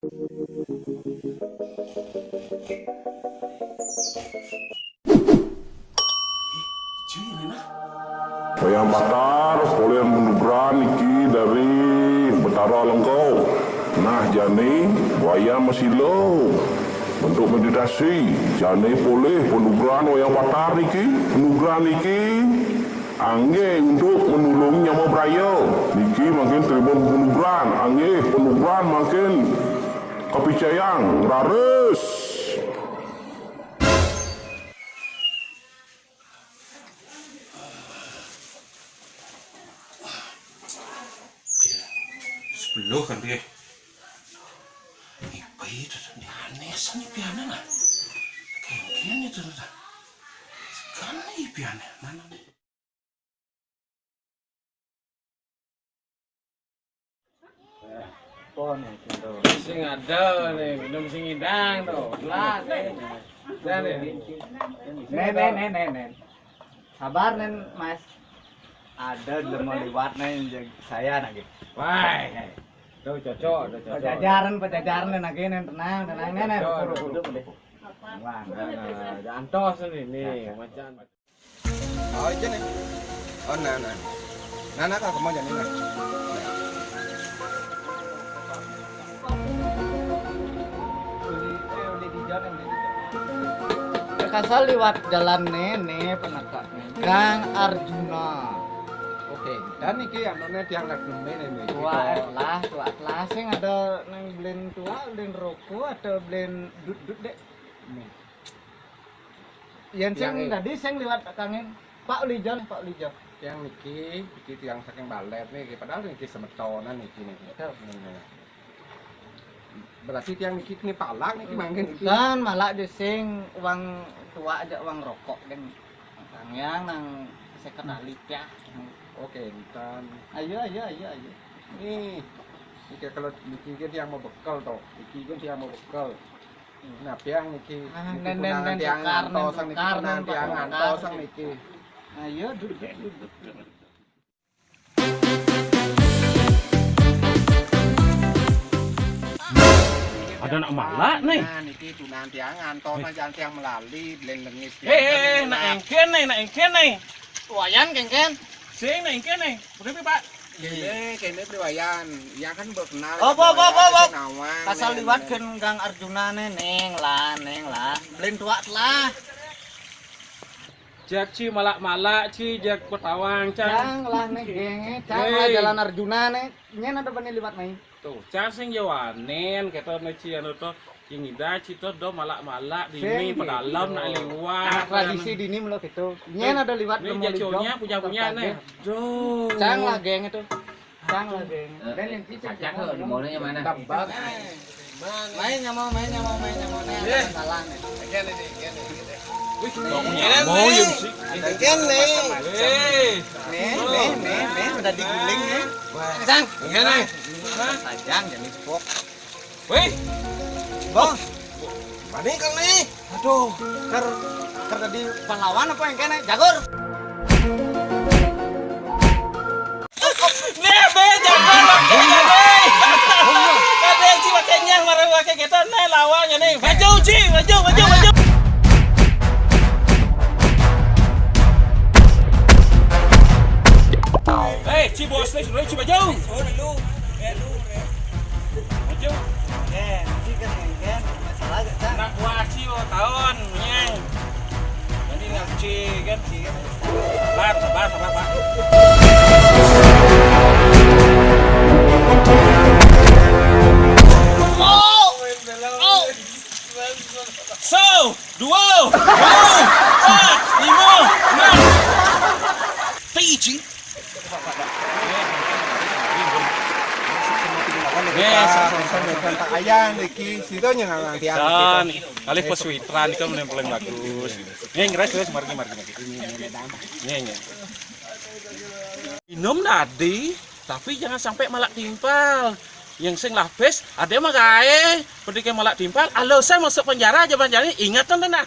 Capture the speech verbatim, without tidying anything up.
Wayang Patar, polih panugrahan niki dari Betara Lengko. Nah, jani wayang masila bentuk meditasi, jani polih panugrahan Wayang Patar niki, panugrahan niki anggih untuk menulung nyama braya. Niki mangkin trima panugrahan, anggih panugrahan mangkin kapicayang, raris. Sepuluh kan dia. Ipi itu tuh, ini aneh sih, ini piana lah. Kayak gini tuh, tuh. Sekarang ini piana, mana nih? Sing ada nih, minum sing idang tuh. Gelas nih. Dah nih. Nen, nen, nen, nen, nen. Sabar, nen, Mas. Ada lemo liwat, nen, jeg saya lagi. Wah. Tuh cocok, tuh cocok. Pajajaran, pajajaran, nen, lagi, nen, tenang, tenang, nen, nen. Cocok. Ruku, ruku, ruku. Wah, nah, nah, ada antos nih, nih, macam. Oh, iya nih. Oh, nah, nah. Nah, nah, Kak, kamu jadi nah. Kasar liwat jalan nih, nih, penakak nih. Gang Arjuna. Oke, dan niki anune tiang Lageme nih, nih. Tua lah, tua lah. Sing ada nang belen tua, belen rokok, atau belen dut-dut dek. Nih. Yen sing tadi sing liwat kangen Pak Lijon, Pak Lijon. Tiang niki, niki tiang saking Balet niki, padahal niki semetonan niki, niki. Betul. Niki. Berarti tiang niki kene palak niki mangkin niki. Dan malah di sing uang tua aja uang rokok kan. Kangen nang seket alit ya. Oke, entan. Ayo, ayo, ayo, ayo. Nih, niki kalau niki kan tiang mau bekel toh. Niki kan tiang mau bekel. Nah, piang niki. Ah, niki nen, nen, tunangan nen, tiang tukar, nen, ngantosan niki, tukar, tunangan nen, tiang tukar, ngantosan nen. Niki. Ayo, duduk, duduk, duduk. Ada nak malak nih. Nah, niki tunangan tiang ngantosan, jangan tiang melali, belen lengis. Eh, eh, eh, nak engken nih, nak engken nih. Wayan kengken. Sing nak engken nih. Udah, Pak. Kene, kene Priwayan. Yang kan mbok kenal. Op, op, op, op, op. Kasar liwat gen Kang Arjuna ne, neng lah, neng lah. Belen tuak lah. Jak ci malak-malak ci, jak petawang, cang. Cang lah ne genge, cang lah jalan Arjuna ne. Nyen ada bani liwat mai. Tuh, cang sing jawanen, kata ne ci anu to. Ing ida cito do malak-malak dini pedalem nak liwat. Tradisi dini melo gitu. Nyen ada liwat nemu lijo. Jaconya punya-punya nih. Duh. Cang lah geng itu. Cang lah geng. Dan yang kita cacak lo di mallnya mana? Tebak. Main nyamau, main nyamau, main nyamau nih. Salah nih. Again ini, again ini. Wih, mau yang sih. Again nih. Eh. Nih, nih, nih, nih udah digiling nih. Cang. Again nih. Tajang jadi pok. Wih. Bos. Mani kang nih. Aduh, ker ker tadi pahlawan apa yang kena? Jagur. Nih, be jagur pakai nih. Kade ci pakai nyang marah pakai kita nih lawannya nih. Maju ci, maju, maju, maju. Eh, ci bos nih, sudah ci maju. Maju. Nak buah ci, oh, tahun, nyeng. Jadi ngaci kan. Sabar, sabar, sabar, Pak. So, dua, dua, empat, lima, enam. Tiji. Ayah niki, situ nyenang nanti. Dan kalih pesuitran itu yang paling bagus. Nih, ngeres, ngeres, margi, margi, margi. Nih, nih. Minum tadi, tapi jangan sampai malak timpal. Yang sing lapis, ada mah gae. Pendike malak timpal, alusan masuk penjara aja, Bang Jani. Ingatan tenang.